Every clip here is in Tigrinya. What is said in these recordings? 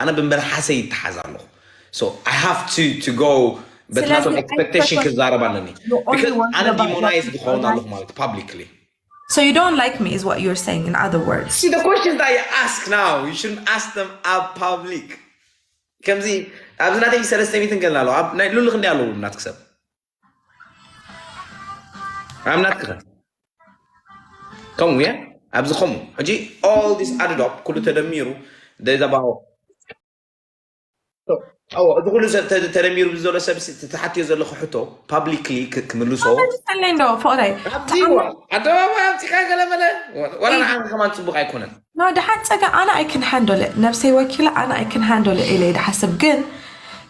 ኣነ ብመልሓሰይ ይተሓዝ ኣለኹ። So I have to to go በቲ ናቶም expectation ክዛረብ ኣለኒ። ኣነ demonize ክኸውን ኣለኹ ማለት publicly. So you don't like me is what you're saying, in other words. See, the questions that you ask now, you shouldn't ask them out public. ከምዚ ኣብዚ ናተይ ሰለስተ ሚእትን ገለ ኣሎ። ኣብ ናይ ሉሉ ክንደይ ኣለዉ ናትክ ሰብ? ኣብ ናትክ ከ? ከምኡ እያ። ኣብዚ ከምኡ። ሕጂ all this added up ኩሉ ተደሚሩ there's about ኣዎ፣ እዚ ኩሉ ሰብ ተ- ተደሚሩ ዘሎ ሰብ ሲ- እቲ ተሓትዮ ዘለኹ ሕቶ publicly ክ- ክምልሶ ተለይ እንዶ ፍቕረይ ኣብዚዋ ኣደባባይ ኣምፂኻ ገለመለ ወላ ንዓኻ ከማን ፅቡቅ ኣይኮነን። No, ደሓን ጸጋ ኣነ I can handle it፣ ነብሰይ ወኪለ ኣነ I can handle it ኢለ ይድሓስብ። ግን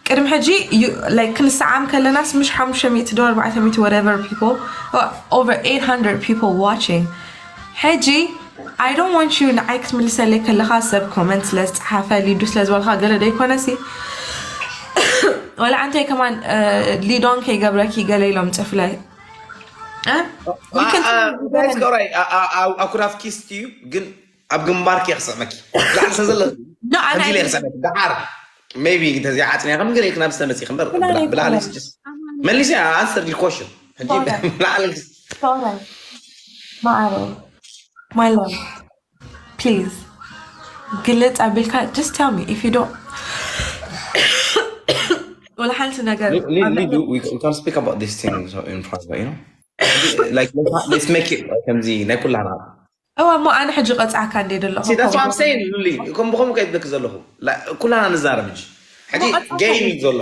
ቅድሚ ሕጂ you- like ክንሰዓም ከለናስ ምሽ ሓሙሽተ ሚእቲ ዶ ኣርባዕተ ሚእቲ whatever people, uh, over eight hundred people watching። ሕጂ I don't want you ንዓይ ክትምልሰለይ ከለኻ ሰብ comment ስለ ዝጸሓፈ ሊዱ ስለ ዝበልካ ገለ ዶ ይኮነሲ ወላ ኣንተይ ከማን ሊዶን ከይገብረኪ ገለ ኢሎም ጽፍለይ። Guys, all right. I, I, I, I could have kissed you ግን ኣብ ግንባርኪ እየ ክስዕመኪ። ላዕሊ ስለ ዘለኺ No, ኣነ ከምዚ ኢለ እየ ክስዕመኪ። ደሓር maybe እንተዚኣ ዓፅንያ ከም ገለ ክናብ ዝተመፅእ እምበር ብላ- ብላዕሊ just መሊሰ answer your question። ሕጂ ብላዕሊ Sorry. ማዕረ my love, please ግልጽ ኣቢልካ just tell me if you don't ወላ ሓንቲ ነገር Li- Li- Lidu, we, we can speak about this thing so in private, you know? Like, let's, let's make it like ከምዚ ናይ ኩላና እዋ እሞ ኣነ ሕጂ ቀፅዓካ እንደ ዘለኹ See, that's what I'm saying, ሉሊ። ከም ብኸምኡ ከይትብለኪ ዘለኹ። Like፣ ኩላና ንዛረብ እንጂ። ሕጂ game እዩ ዘሎ።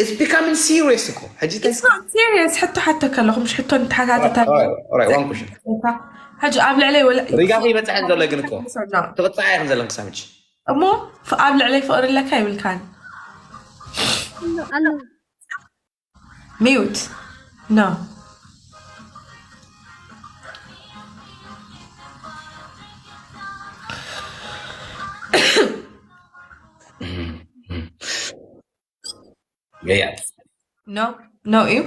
It's becoming serious እኮ። ሕጂ It's not serious። ሕቶ ሓቶ ከለኹ ምሽ ሕቶ ንተሓታተታ All right, all right, one question. ሕጂ ኣብ ልዕለይ ወላ ሪጋ ከይበፅሐን ዘሎ ግን እኮ ትቕፃዕ ኢኽን ዘለኽን ክሳብ ሕጂ። እሞ ፍ- ኣብ ልዕለይ ፍቕሪ ኣለካ ይብልካን ኣሎ ሚዩት no ገያት no no እዩ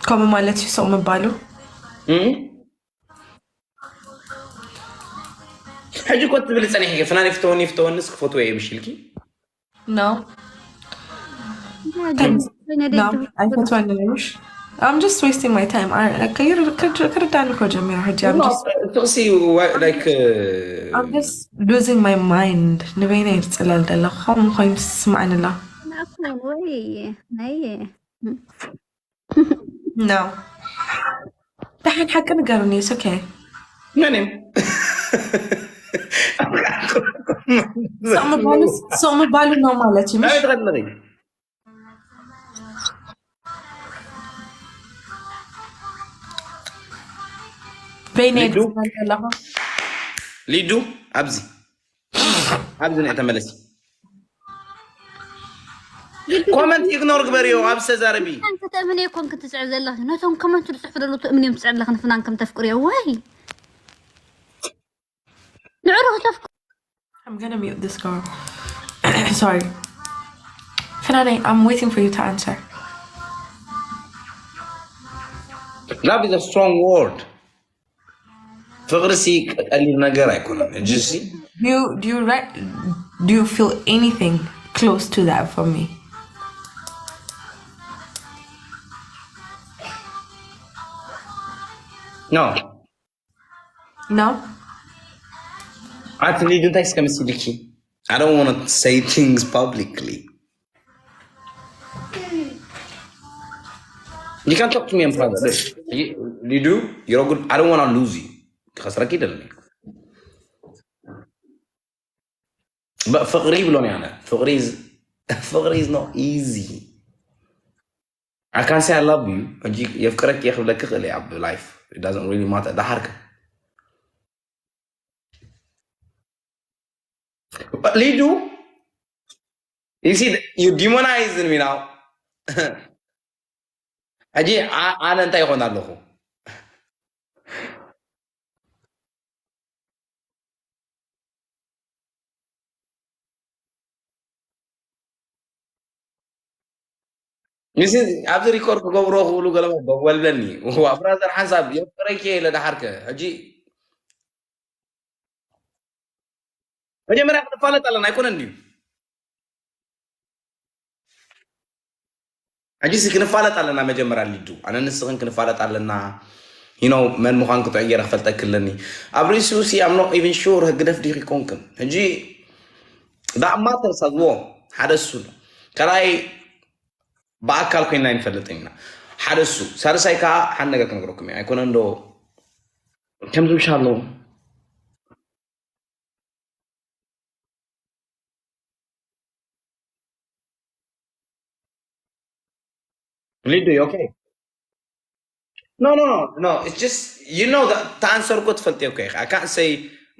ከምኡ ማለት እዩ ሰው ምባሉ እም? ሕጂ እኮ ትብሊ ፀኒሕኪ ፍናን ይፍተወኒ ይፍተወንስ ክፈትወ እየ ምሽ ኢልኪ no no ኣይፈትወንን ምሽ I'm just wasting my time ክርዳን እኮ ጀሚራ ሕጂ I'm just ትቕሲ like I'm just losing my mind ንበይነይ ይፅለል ዘለኹ ከምኡ ኮይኑ ስማዕንላ ወይ ናይ no ደሓን ሓቂ ንገሩኒ it's okay መን እዮም ሰቕ ምባሉ ነው ማለት እዩ ናበይ ትኸድልኺ በይነ ዘለኹ ሊዱ ኣብዚ ኣብዚ ንዕ ተመለሲ comment ignore ግበርዮ ኣብዚ ተዛረቢ ከተእምንዮ ኮንክ ትፅዕብ ዘለኺ ነቶም comment ዝፅሕፉ ዘለዉ ተእምንዮም ትፅዕብ ኣለኺ ንፍናን ከም ተፍቅርዮ ወይ ንዕሩ ክተፍቅሩ I'm gonna mute this girl. Sorry. Finale, I'm waiting for you to answer. Love is a strong word. ፍቅሪ ሲ ቀሊል ነገር ኣይኮነን እጅሲ Do you do you re- do you feel anything close to that from me? No. No. ኣቲ ሊዱ እንታይ እስከ መሲልኪ I don't want to say things publicly. You can talk to me in private. Look, you, you do. You're good. I don't want to lose you. Because I don't. But ፍቅሪ ብሎኒ ኣነ ፍቅሪ is ፍቅሪ is not easy. I can say I love you. ሕጂ የፍቅረኪ እየ ክብለኪ ክእል ኣብ life. It doesn't really matter. ዳሓርከ ሊዱ you see you demonize me now. ሕጂ ኣነ እንታይ ይኾን ኣለኹ? ንስ ኣብዚ record ክገብሮ ክብሉ ገለ ወልብለኒ ብራዘር ሓንሳብ የፍቅረኪ ኢለ ዳሓርከ ሕጂ መጀመርያ ክንፋለጥ ኣለና ኣይኮነን ድዩ? ሕጂ ሲ ክንፋለጥ ኣለና መጀመርያ ሊዱ፣ ኣነ ንስኽን ክንፋለጥ ኣለና። You know መን ምዃን ክትዕ ገይረ ክፈልጠክ ኣለኒ። ኣብ ርእሲኡ ሲ I'm not even sure ህግደፍ ዲኺ ኮንክን። ሕጂ that matters as well። ሓደ እሱ ኣሎ። ካልኣይ ብኣካል ኮይና ኣይንፈልጥን ኢና። ሓደ እሱ። ሳልሳይ ከዓ ሓደ ነገር ክነግረኩም እየ። ኣይኮነን ዶ ከምዚ ምሻ ኣለዉ። Lidu, you okay? No, no, no, no. It's just, you know, the, the answer good for okay. I can't say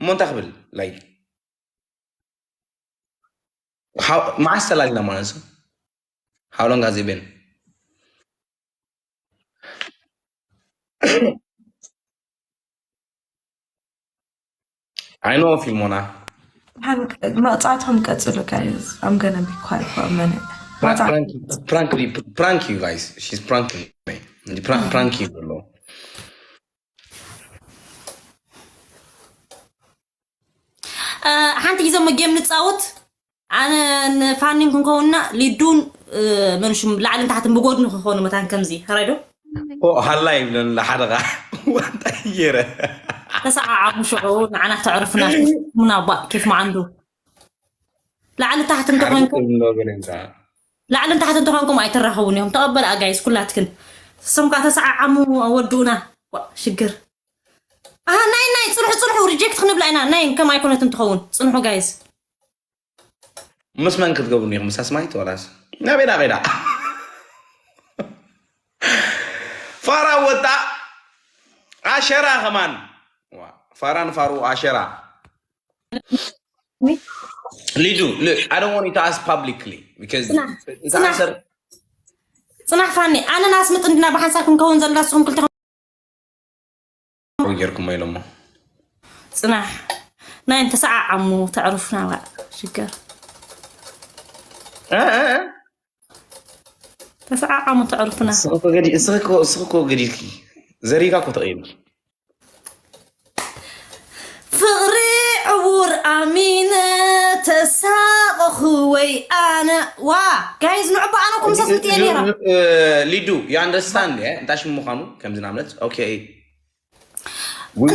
እሞ እንታይ ክብል like how መዓስ ተላሊና ማለት ነው? How long has it been? I know ፊልሞና መቕፃዕትኩም ቀፅሉ guys። I'm gonna be quiet for a minute። ፕራንክ prank you guys. She's pranking me. Prank you ዘሎ ሓንቲ ግዜ ሞ ጌም ንፃወት። ኣነ ንፋኒን ክንከውንና ሊዱን መንሹም ላዕልን ታሕትን ብጎድኑ ክኾኑ መታን ከምዚ ራይዶ ሃላ ይብለና ሓደ ኻ ዋንታ ገይረ ተሰዓዓሙ ሽዑ ንዓና ተዕርፍና ሙና ባ ኬፍ መዓንዱ ላዕሊ ታሕቲ እንተኾንኩም ላዕልን ታሕቲ እንተኾንኩም ኣይትራኸቡን እዮም። ተቐበል ኣጋይስ ኩላትክን ስም ካ ተሰዓዓሙ ወድኡና ሽግር ናይ ናይ ፅንሑ ፅንሑ ሪጀክት ክንብላ ኢና ናይ ከም ኣይኮነትን ትኸውን ፅንሑ ጋይስ ምስ መን ክትገብሩ ኢኹም? ምስ ኣስማይት ዋላስ ናበይ ዳ ኸይዳ? ፋራ ወጣ ኣሸራ ከማን ዋ፣ ፋራ ንፋሩ ኣሸራ ሊዱ look, I don't want you to ask publicly because it's answer ፅናሕ ፋኒ ኣነ ናስምጥ እንድና ብሓንሳብ ክንከውን ዘለና ንስኹም ክልተ ጌርኩሞ ኢሎሞ ፅናሕ ናይ እንተሰዓዓሙ ተዕሩፍና ዋ ሽገር ተሰዓዓሙ ተዕሩፍና እስኺ እኮ ገዲልኪ ዘሪጋ እኮ ተቐይርኪ ፍቕሪ ዕውር ኣሚነ ተሳቐኹ ወይ ኣነ ዋ ጋይዝ ንዕቦ ኣነ ኩምሳስ ብትየ ነራ ሊዱ you understand እንታይ ሽሙ ምዃኑ ከምዚ ናምነት okay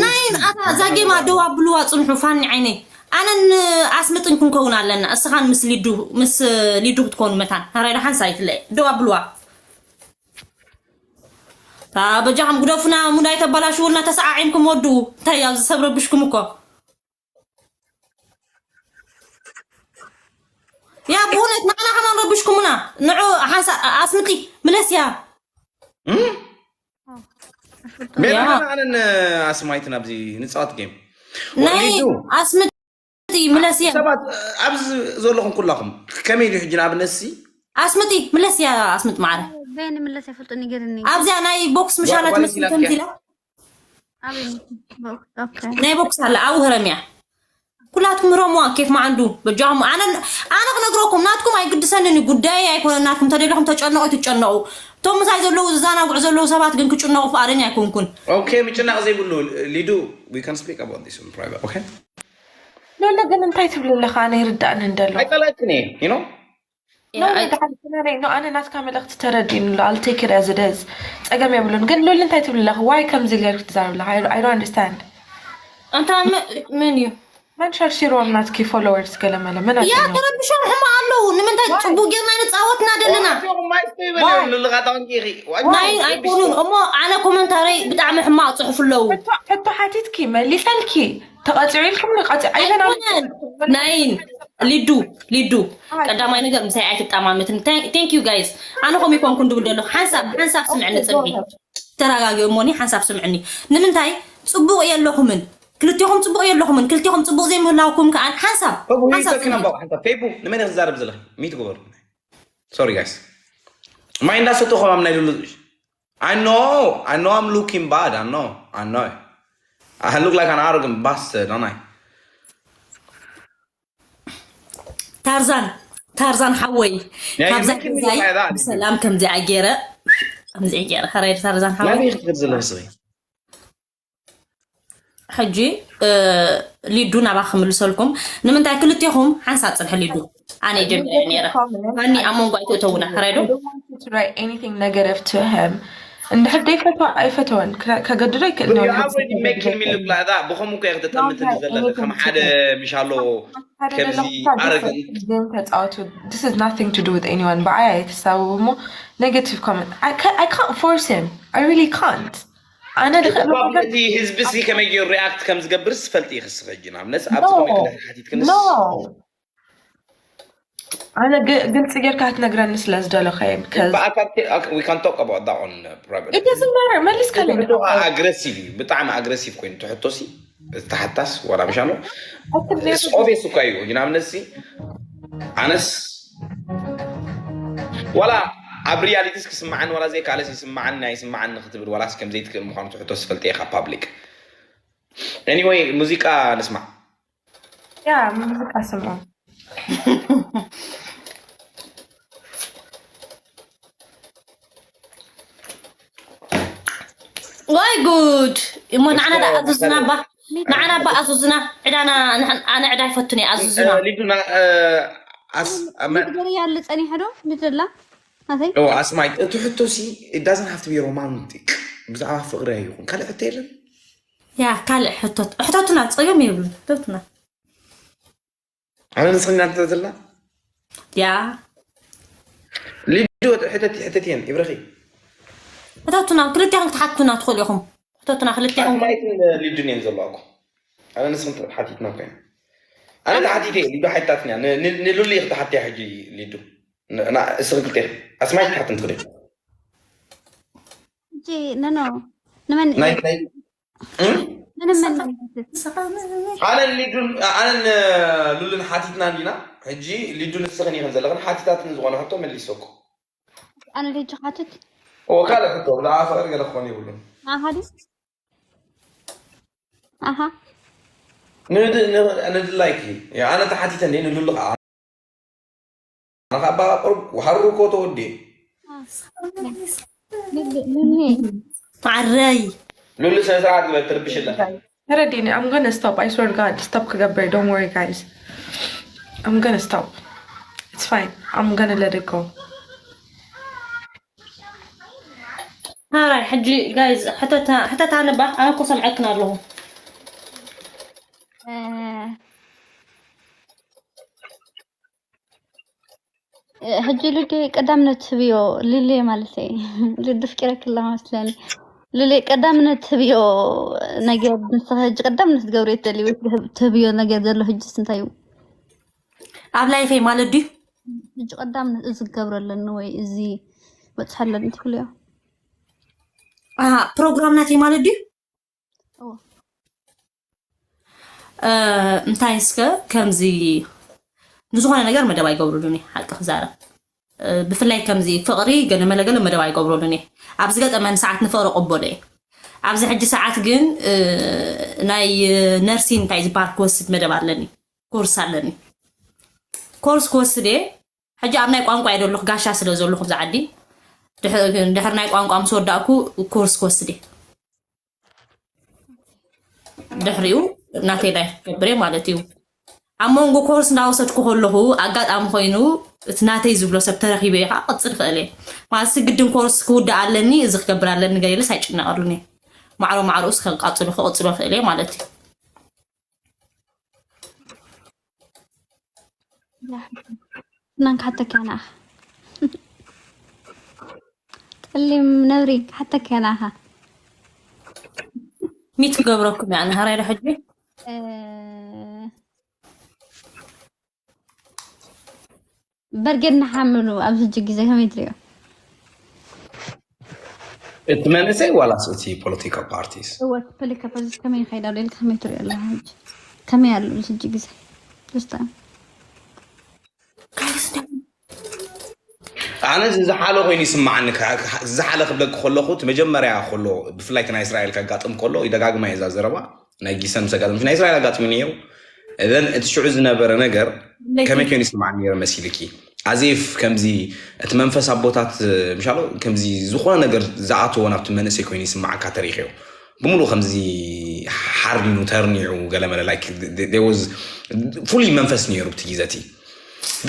ናይ ኣታ እዛ ጌማ ደው ኣብልዋ ፅንሑ ፋኒ ዓይነይ ኣነን ኣስምጥን ክንከውን ኣለና እስኻን ምስ ሊዱ ምስ ሊዱ ክትኮኑ መታን ሃራይ ሓንሳ ይትለ ደው ኣብልዋ በጃኹም ግደፉና ሙዳይ ተባላሽውልና ተሰዓዒምኩም ወድኡ እንታይ ኣብዚ ሰብ ረብሽኩም እኮ ያ ብእውነት ንዓና ከማን ረብሽኩምና ንዑ ሓንሳ ኣስምጢ ምለስ ያ ቤላ ኣነን ኣስማይትን ኣብዚ ንፃወት ጌም ናይ ኣስምጢ ምለስ ያ ሰባት ኣብዚ ዘለኹም ኩላኹም ከመይ ኢሉ ሕጂ ንኣብነት ሲ ኣስምጢ ምለስ ያ ኣስምጥ ማዕረ በይን ምለስ ይፈልጡ ንገርኒ ኣብዚኣ ናይ ቦክስ ምሻላ ትመስል ከምዚ ኢላ ናይ ቦክስ ኣለ ኣብኡ ህረምያ ኩላትኩም ህረምዋ ኬፍ መዓንዱ በጃኹም ኣነ ኣነ ክነግረኩም ናትኩም ኣይግድሰንን እዩ ጉዳይ ኣይኮነ ናትኩም ተደለኹም ተጨነቑ ትጨነቑ እቶም ምሳይ ዘለዉ ዝዛናግዑ ዘለዉ ሰባት ግን ክጭነቑ ፍቓደኛ ኣይኮንኩን ኦኬ ምጭናቕ ዘይብሉ ሊዱ we can speak about this in private okay ሎሎ ግን እንታይ ትብል ኣለኻ ኣነ ይርዳእኒ እንደሎ ኣይጠለቅን እየ you know ኖ ኣነ ናትካ መልእኽቲ ተረዲእኒ ኣሎ ኣልቴክር ያዝደዝ ፀገም የብሉን ግን ሉል እንታይ ትብል ኣለኻ ዋይ ከምዚ ገር ክትዛረብ ኣለኻ I don't understand ኣንታ መን እዩ መን ሸርሺርዎም ናትኪ followers ገለመለ መን ያ ተረብሾም ሕማ ኣለዉ ንምንታይ ፅቡቅ ጌርና ንፃወትና ዘለና ናይ ኣይኮኑን እሞ ኣነ ኮመንታረይ ብጣዕሚ ሕማቅ ፅሑፍ ኣለዉ ሕቶ ሓቲትኪ መሊሰልኪ ተቐፂዑ ኢልኩም ንቐፂ ኣይበና ናይን ሊዱ ሊዱ ቀዳማይ ነገር ምሳይ ኣይትጣማምትን thank you guys ኣነ ኮም ይኮንኩ እንድብል ደለኹ ሓንሳብ ሓንሳብ ስምዕኒ ፅንሒ ተረጋጊ እሞኒ ሓንሳብ ስምዕኒ ንምንታይ ፅቡቅ የለኹምን ክልቴኹም ፅቡቅ የለኹምን ክልቴኹም ፅቡቅ ዘይምህላውኩም ከዓ ሓንሳብ ሓንሳብ ፅንሒ ፌቡ ንመን ክትዛረብ ዘለኺ ሚት ግበሩ sorry guys ማይ እንዳሰተኹ ኣብ ናይ ልሉ I know I know I'm looking bad I know I know I look like an arrogant bastard don't I ታርዛን ታርዛን ሓወይ ካብዛ ገዛይ ብሰላም ከምዚኣ ገይረ ከምዚኣ ገይረ ከረይ ታርዛን ሓወይ ናበይ ክትከድ ዘለኺ ስኺ ሕጂ ሊዱ ናባ ክምልሰልኩም ንምንታይ ክልቴኹም ሓንሳብ ፅንሒ ሊዱ ኣነ ጀሚረ ነረ ኣኒ ኣብ መንጎ ኣይትእተውና ከረይ ዶ to write anything negative to him. እንድሕር ደይፈትዋ ኣይፈተወን፣ ክረ- ከገድዶ ኣይክእል ነው። You already making me look like that. ብኸምኡ እኮ ክትጠምት ዘለኺ ከም ሓደ ምሻሎ ከምዚ ኣረገን ተፃወቱ። This is nothing to do with anyone. ብዓይ ኣይተሳብቡ እሞ negative comment. I can't, I can't force him. I really can't. ኣነ ድኽእል እቲ ህዝቢ ሲ ከመይ ገይሩ ሪኣክት ከም ዝገብር ዝፈልጥ ይኽስኸ ጅና ምነስ ኣብዚ ከመይ ክልሕሓቲት ክንስ No. ኣነ ግ- ግልፂ ጌርካ ክትነግረኒ ስለ ዝደለኸ እየ። በኣካል we can talk about that on private. It doesn't matter. መሊስካለይ ኣግረሲቭ እዩ፣ ብጣዕሚ ኣግረሲቭ ኮይኑ ትሕቶ ሲ ተሓታስ ዋላ ምሻሎ ኦቤስ እኳ እዩ። ግን ኣብነት ሲ ኣነስ ዋላ ኣብ ሪያሊቲስ ክስምዓን ዋላ ዘይካለስ ይስምዓን ናይ ይስምዓን ንክትብል ዋላስ ከም ዘይትክእል ምዃኑ ትሕቶ ዝፈልጥ ኢኻ ፓብሊክ። Anyway ሙዚቃ ንስማዕ። ያ ሙዚቃ ስምዑ። ወይ ጉድ እሞ ንዓና ዳ ኣዙዝና ባ ንዓና ባ ኣዙዝና ዕዳና ንሕን- ኣነ ዕዳ ይፈቱን እየ ኣዙዝና ሊዱና ኣስ ኣመ- ገርያ ኣሎ ጸኒሐ ዶ ንዘላ ናተይ ኦ ኣስማይ እቲ ሕቶ ሲ it doesn't have to be romantic። ብዛዕባ ፍቅሪ ኣይኹን ካልእ ሕቶ የለን። ያ ካልእ ሕቶት ሕቶትና ጸዮም ይብሉ ሕቶትና ኣነ ንስኽና እንተ ዘለና ያ ሊዱ ሕተት ሕተት እየን ይብረኺ ሕቶትና ክልቲኹም ክትሓቱና ትኽእሉ ኢኹም ሕቶትና ክልቲኹም ማየትን ሊዱን እየን ዘለዋኩ። ኣነ ንስኽን ሓቲትና ኮይና ኣነ ተሓቲተ እየ። ሊዱ ሓይታትኛ ንሉሊ ክትሓትያ ሕጂ ሊዱ እስኽን ክልቴ ኣስማይ ክትሓትን ትኽእል እጂ ነኖ ንመን ናይ ናይ ምንም መን ኣነን ሊዱን ኣነን ሉልን ሓቲትና እንዲና። ሕጂ ሊዱ ንስኽን ኢኽን ዘለኽን ሓቲታትን ዝኾነ ሕቶ መሊሰኩ። ኣነ ልጅ ሓትት እዎ ካልእ ሕቶ ብዛዕባ ፍቅሪ ገለ ክኾን የብሉን። ኣሃዲ ኣሃ ንድላይክ ኣነ ተሓቲተ እንደ ንሉሉ ከዓ ኣነ ካብ ኣባ ቁሩብ ሃሩ እኮ ተወዲኤ ምኒ ማዓረይ ሉሉ ስነ ስርዓት ግበር ትርብሽላ ተረዲኒ። I'm gonna stop. I swear to God, stop ክገብር። Don't worry, guys. I'm gonna stop. It's fine. I'm gonna let it go. ሃራይ ሕጂ ጋይዝ ሕተታ ሕተታ ነባ ኣነ እኮ ሰምዐክን ኣለኹ ሕጂ ሉሌ ቀዳምነት ትህብዮ ሉሌ ማለት እዩ። ሉሌ ፍቂረኪ ኣለኹ መስለኒ። ሉሌ ቀዳምነት ትህብዮ ነገር ንስኺ ሕጂ ቀዳምነት ትገብርዮ ትደልዩ ወይ ትህብ- ትህብዮ ነገር ዘሎ ሕጂስ እንታይ እዩ? ኣብ ላይፈይ ማለት ድዩ ሕጂ ቀዳምነት እዚ ክገብሮ ኣለኒ ወይ እዚ በፅሐ ኣለኒ ትብልዮ? ኣሃ፣ ፕሮግራም ናተይ ማለት ድዩ እዎ። እ፣ እንታይ እስከ ከምዚ ንዝኾነ ነገር መደብ ኣይገብሩሉን እየ ሓቂ ክዛረብ እ፣ ብፍላይ ከምዚ ፍቕሪ ገለ መለገለ መደብ ኣይገብሩሉን እየ ኣብ ዝገጠመኒ ሰዓት ንፍቕሪ ቅበሎ እየ ኣብዚ ሕጂ ሰዓት ግን እ፣ ናይ ነርሲን እንታይ ዝበሃል ክወስድ መደብ ኣለኒ ኮርስ ኣለኒ ኮርስ ክወስድ እየ ሕጂ ኣብ ናይ ቋንቋ እየ ዘለኹ ጋሻ ስለ ዘለኹ ኣብዚ ዓዲ ድሕ- ድሕሪ ናይ ቋንቋ ምስ ወዳእኩ ኮርስ ክወስድ እየ ድሕሪኡ ናተይ ላይፍ ክገብር እየ ማለት እዩ ኣብ መንጎ ኮርስ እንዳወሰድኩ ከለኹ ኣጋጣሚ ኮይኑ እቲ ናተይ ዝብሎ ሰብ ተረኪበ እየ ከዓ ቅፅል ክእል እየ ማለት እዚ ግድን ኮርስ ክውዳእ ኣለኒ እዚ ክገብር ኣለኒ ገሌለስ ኣይጭነቀሉን እየ ማዕሮ ማዕሮስ ከቃፅሎ ክቅፅሎ ክእል እየ ማለት እዩ ናን ክሓተካ ኢና ጠሊም ነብሪ ክሓተካ ኢና ሚት ክገብረኩም እያ ንሃራይ ዶ ሕጂ በርጌድ ንሓምሉ ኣብዚ ሕጂ ግዜ ከመይ ትሪኦ እቲ መንእሰይ ዋላስ እቲ ፖለቲካል ፓርቲስ እወ ፖለቲካ ፓርቲስ ከመይ ይኸይድ ኣሎ ኢልካ ከመይ ትሪኦ ኣለካ ሕጂ ከመይ ኣሎ ኣብዚ ሕጂ ግዜ ደስታ ኣነ ዝሓለ ኮይኑ ይስምዓኒ ዝሓለ ክብለክ ከለኹ እቲ መጀመርያ ከሎ ብፍላይ ናይ እስራኤል ከጋጥም ከሎ ይደጋግማ የዛ ዘረባ ናይ ጊሰን ምስ ኣጋጥም ናይ እስራኤል ኣጋጥሙ ነይሩ እዘን እቲ ሽዑ ዝነበረ ነገር ከመይ ኮይኑ ይስምዓኒ ነይረ መሲልኪ ኣዜፍ ከምዚ እቲ መንፈስ ኣቦታት ምሻሎ ከምዚ ዝኾነ ነገር ዝኣተዎ ናብቲ መንእሰይ ኮይኑ ይስምዓካ ተሪክዮ ብምሉእ ከምዚ ሓርዲኑ ተርኒዑ ገለመለ like there was fully መንፈስ ነይሩ ብቲ ግዘቲ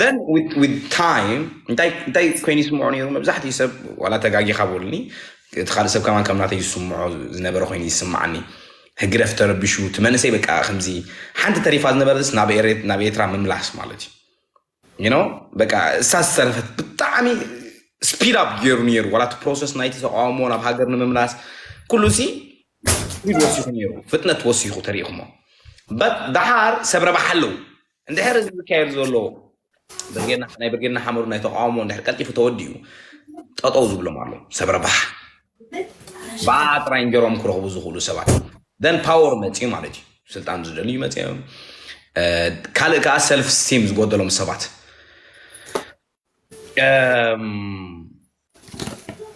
Then with time እንታይ እንታይ ኮይኑ ይስምዖ ነይሩ? መብዛሕትኡ ሰብ ዋላ ተጋጊኻ በሉኒ፣ እቲ ካልእ ሰብ ከማን ከም ናተይ ይስምዖ ዝነበረ ኮይኑ ይስምዓኒ። ህግደፍ ተረቢሹ፣ እቲ መንእሰይ በቃ ከምዚ ሓንቲ ተሪፋ ዝነበረስ ናብ ኤሬት ናብ ኤርትራ ምምላስ ማለት እዩ። You know በቃ እሳ ዝተረፈት ብጣዕሚ ስፒድ ኣፕ ገይሩ ነይሩ። ዋላ እቲ ፕሮሰስ ናይቲ ተቃውሞ ናብ ሃገር ንምምላስ ኩሉ ሲ ስፒድ ወሲኹ ነይሩ፣ ፍጥነት ወሲኹ ተሪኢኹሞ። በት ደሓር ሰብ ረባሓ ኣለዉ። እንድሕር እዚ ዝካየድ ዘሎ ብርጌድና ናይ ብርጌድና ሓመዱ ናይ ተቃውሞ እንድሕር ቀልጢፉ ተወዲኡ ጠጠው ዝብሎም ኣሎ ሰብ ረባሓ። ብኣ ጥራይ እንጀሮም ክረኽቡ ዝኽእሉ ሰባት ደን ፓወር መፅዩ ማለት እዩ። ስልጣን ዝደልዩ መፅዮም። ካልእ ከዓ ሰልፍ ስቲም ዝጎደሎም ሰባት።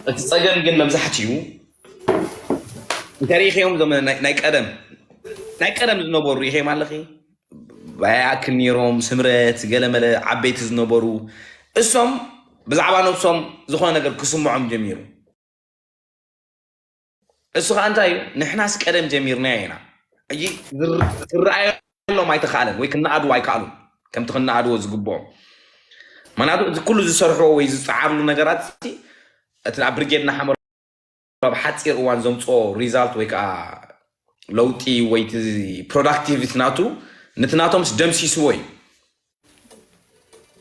እቲ ፀገም ግን መብዛሕትኡ እንተሪኢኸዮም ዞም ናይ ቀደም ናይ ቀደም ዝነበሩ ሪኢኸዮም ኣለኺ። ባያክል ነይሮም ስምረት ገለመለ ዓበይቲ ዝነበሩ እሶም ብዛዕባ ነብሶም ዝኾነ ነገር ክስምዖም ጀሚሩ። እሱ ከዓ እንታይ እዩ? ንሕናስ ቀደም ጀሚርናዮ ኢና። ሕጂ ዝረኣየሎም ኣይተኻእለን ወይ ክነኣድዎ ኣይከኣሉን ከምቲ ክነኣድዎ ዝግብኦም። ምክንያቱ እቲ ኩሉ ዝሰርሕዎ ወይ ዝፀዓርሉ ነገራት እቲ ኣብ ብርጌድ ናሓመዱ ኣብ ሓፂር እዋን ዘምፅኦ ሪዛልት ወይ ከዓ ለውጢ ወይ ፕሮዳክቲቪቲ ናቱ ነቲ ናቶምስ ደምሲስዎ እዩ።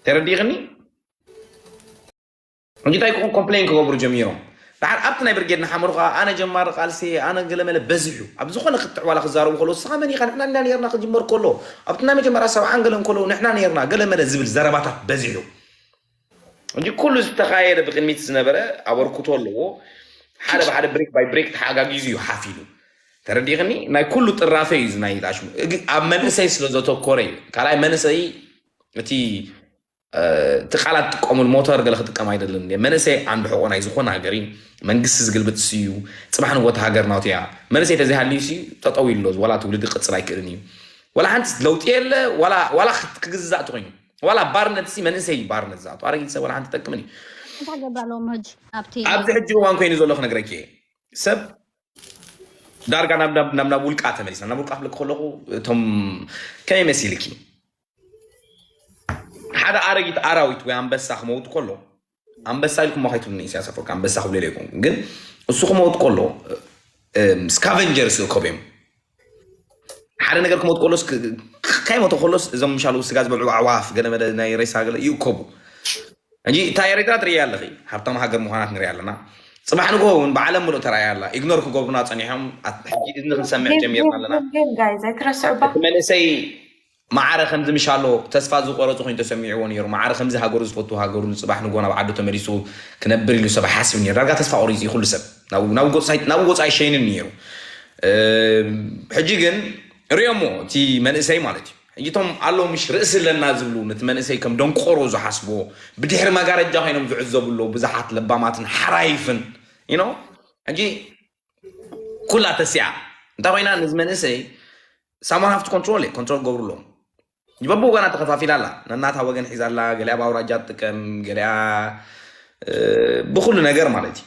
ተረዲእኽኒ? ሕጂ እንታይ ክኾን ኮምፕሌን ክገብሩ ጀሚሮም። ደሓር ኣብቲ ናይ ብርጌድ ንሓመዱ ከዓ ኣነ ጀማሪ ቃልሲ ኣነ ገለመለ በዚሑ ኣብ ዝኾነ ክትዕ ዋላ ክዛረቡ ከለዉ እስኻ መን ኢኻ ንሕና ኢና ነርና ክጅመር ከሎ ኣብቲ ናይ መጀመርያ ሰብዓን ገለን ከለዉ ንሕና ነርና ገለመለ ዝብል ዘረባታት በዚሑ። እንጂ ኩሉ ዝተኻየደ ብቅድሚት ዝነበረ ኣበርክቶ ኣለዎ። ሓደ ብሓደ ብሬክ ባይ ብሬክ ተሓጋጊዙ እዩ ሓፊሉ። ተረዲእኽኒ? ናይ ኩሉ ጥራፈ እዩ እዚ ናይ ጣሽሙ። እግ- ኣብ መንእሰይ ስለ ዘተኮረ እዩ። ካልኣይ መንእሰይ እቲ እቲ ቃላት ጥቀሙል ሞተር ገለ ክጥቀም ኣይደልን። መንእሰይ ዓንዲ ሕቆ ናይ ዝኾነ ሃገር እዩ። መንግስቲ ዝግልብጥ እሱ እዩ። ፅባሕ ንጎት ሃገር ናቱ እያ። መንእሰይ ተዘይሃልዩ ሲ ጠጠው ኢሉ ኣሎ። ዋላ ትውልዲ ክቅፅል ኣይክእልን እዩ። ዋላ ሓንቲ ለውጢ የለ። ዋላ ዋላ ክት- ክግዛእ ተኮይኑ ዋላ ባርነት ሲ መንእሰይ እዩ ባርነት ዝኣቱ። ኣረጊት ሰብ ዋላ ሓንቲ ጠቅምን እዩ። እንታይ ገብራ ኣለዎም ሕጂ ኣብቲ ኣብዚ ሕጂ እዋን ኮይኑ ዘሎ ክነግረኪ እየ። ሰብ ዳርጋ ናብ ናብ ናብ ናብ ውልቃ ተመሊስና ናብ ውልቃ ክብለክ ከለኹ እቶም ከመይ መሲልኪ ሓደ ኣረጊት ኣራዊት ወይ ኣንበሳ ክመውት ከሎ ኣንበሳ ኢልኩም ከይትብሉኒ ኢሳያስ ኣፈወርቂ ኣንበሳ ክብሉ ኢለ ይኮንኩ ግን እሱ ክመውት ከሎ ስካቨንጀርስ ይእከቡ እዮም። ሓደ ነገር ክመውት ከሎስ ከይሞተ ከሎስ እዞም ምሻሉ ስጋ ዝበልዑ ኣዕዋፍ ገለ መለ ናይ ሬሳ ገለ ይእከቡ። እንጂ እታ ኤርትራ ትርእያ ኣለኺ። ሃብታም ሃገር ምዃና ክንሪኣ ኣለና። ፅባሕ ንግሆ እውን ብዓለም ምሉእ ተራእያ ኣላ። ኢግኖር ክገብሩና ፀኒሖም ኣት- ሕጂ እዝኒ ክንሰምዕ ጀሚርና ኣለና። ግን ጋይዝ ኣይትረስዑ ባ እቲ መንእሰይ ማዕረ ከምዚ ምሻሎ ተስፋ ዝቆረፁ ኮይኑ ተሰሚዕዎ ነይሩ። ማዕረ ከምዚ ሃገሩ ዝፈቱ ሃገሩ ንፅባሕ ንግሆ ናብ ዓዱ ተመሊሱ ክነብር ኢሉ ሰብ ሓስብ ነይሩ። ዳርጋ ተስፋ ቆሪፁ እዩ ኩሉ ሰብ ናብ ናብ ወፃኢ- ናብ ወፃኢ ሸይንን ነይሩ። እ፣ ሕጂ ግን ሪኦሞ እቲ መንእሰይ ማለት እዩ። ሕጂ እቶም ኣለዉ ምሽ ርእሲ ኣለና ዝብሉ ነቲ መንእሰይ ከም ደንቆሮ ዝሓስብዎ ብድሕሪ መጋረጃ ኮይኖም ዝዕዘቡ ኣለዉ ብዙሓት ለባማትን ሓራይፍን you know ሕጂ ኩላ ተሲኣ እንታይ ኮይና ነዚ መንእሰይ ሳሞን ሃፍቲ ኮንትሮል እየ ኮንትሮል ገብሩ ኣለዎም። በብወገና ተኸፋፊላ ኣላ። ነናታ ወገን ሒዛ ኣላ። ገሊኣ ብኣውራጃ ትጥቀም፣ ገሊኣ እ፣ ብኹሉ ነገር ማለት እዩ።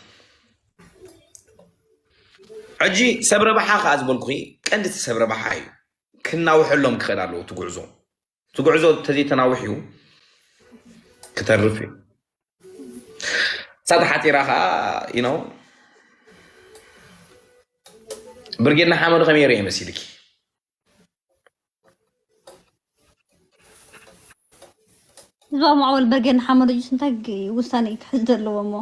ሕጂ ሰብ ረብሓ ከዓ ዝበልኩ ቀንዲ እቲ ሰብ ረብሓ እዩ። ክናውሐሎም ክኽእል ኣለዎ እቲ ጉዕዞ። እቲ ጉዕዞ ተዘይተናውሕዩ ክተርፍ እዩ። እሳ ተሓፂራ ከዓ you know ብርጌድ ንሓመዱ ከመይ ይርአ መሲልኪ? ህዝባዊ ማዕበል ብርጌድ ንሓመዱ ጁስ እንታይ ግ- ውሳነ እዩ ክሕዝ ዘለዎ እሞ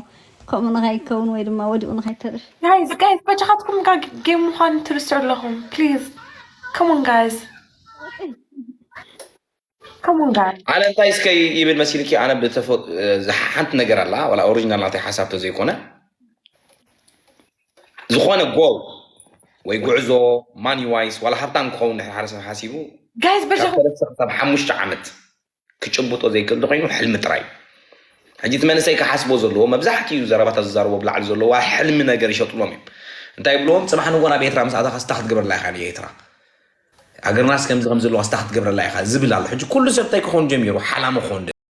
ከምኡ ንኸይከውን ወይ ድማ ወዲቑ ንኸይተርፍ ጋይዝ ጋይዝ በጃኻትኩም ጋ ጌም ምዃኑ ትርስዑ ኣለኹም ፕሊዝ come on guys come on guys ኣነ እንታይ እስከ ይብል መሲልኪ? ኣነ ብተፈ- ሓንቲ ነገር ኣላ ዋላ ኦሪጂናል ናተይ ሓሳብ ተዘይኮነ ዝኾነ ጎል ወይ ጉዕዞ ማኒ ዋይስ ዋላ ሃብታም ክኸውን ድሕሪ ሓደ ሰብ ሓሲቡ ጋይዝ ካብ በጃኹም ሰለስተ ክሳብ ሓሙሽተ ዓመት ክጭብጦ ዘይክእል እንተኮይኑ ሕልሚ ጥራይ እዩ። ሕጂ እቲ መንእሰይ ክሓስቦ ዘለዎ መብዛሕትኡ ዘረባታት ዝዛረቦ ብላዕሊ ዘለዎ ሕልሚ ነገር ይሸጥሎም እዮም። እንታይ ይብልዎም? ፅባሕ ንጎ ናብ ኤርትራ ምስ ኣተኻ ስታ ክትገብረላ ኢኻ ንኤርትራ ሃገርናስ ከምዚ ከም ዘለዋ ስታ ክትገብረላ ኢኻ ዝብል ኣሎ። ሕጂ ኩሉ ሰብ እንታይ ክኾን ጀሚሩ ሓላሚ ክኾን